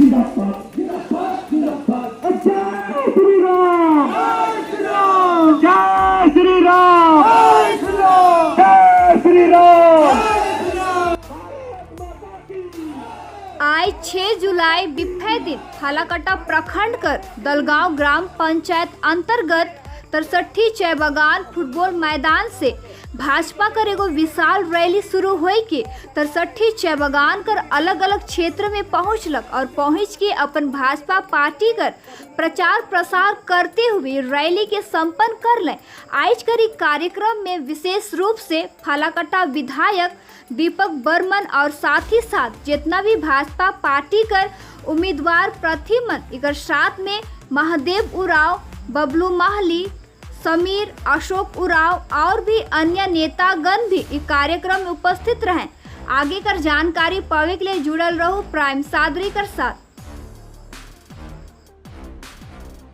जिंदाबाद, जिंदाबाद, जिंदाबाद। जय श्री राम, जय श्री राम, जय श्री राम। आज 6 जुलाई बिफे दिन फालाकाटा प्रखंड कर दलगांव ग्राम पंचायत अंतर्गत तरसठी चाय बागान फुटबॉल मैदान से भाजपा कर एगो विशाल रैली शुरू हुई के तरसठी चाय बागान कर अलग अलग क्षेत्र में पहुंचलक और पहुंच के अपन भाजपा पार्टी कर प्रचार प्रसार करते हुए रैली के संपन्न कर लें। आज कर कार्यक्रम में विशेष रूप से फालाकाटा विधायक दीपक बर्मन और साथ ही साथ जितना भी भाजपा पार्टी कर उम्मीदवार प्रार्थी मन, इकर साथ में महादेव उराव, बबलू माहली, समीर, अशोक उराव और भी अन्य नेतागण भी इस कार्यक्रम में उपस्थित रहे। आगे कर जानकारी पावे के लिए जुड़ल रहो प्राइम सादरी कर साथ।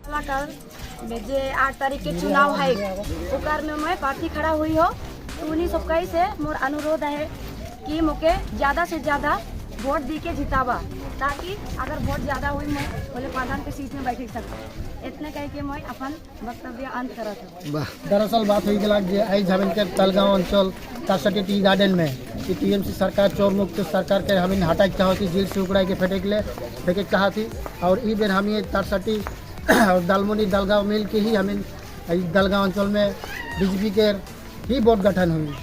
कर में जे 8 तारीख के चुनाव है, ओकर में मैं प्रार्थी खड़ा हुई हो, तो उन्हीं सब कही से मोर अनुरोध है कि मोके ज़्यादा से ज़्यादा वोट दी के जितावा, ताकि अगर वोट ज़्यादा हुई, मैं बोले प्रधान के सीट में बैठ सकूँ। इतने कह के मैं अपन वक्तव्य अंत करत हूँ। दरअसल बात हो गया जे आई हमिन के तलगांव अंचल तरसठी टी गार्डन में कि टीएमसी सरकार, चोर मुक्त सरकार के हमिन हटाए चाहती, जेल से उकड़ा के फेंके ले फेंके चाहती। और ई बेर हम ये तरसठी और दालमुनी दलगांव मिल के ही हमिन दलगांव अंचल में बीजेपी के ही वोट गठन हुई।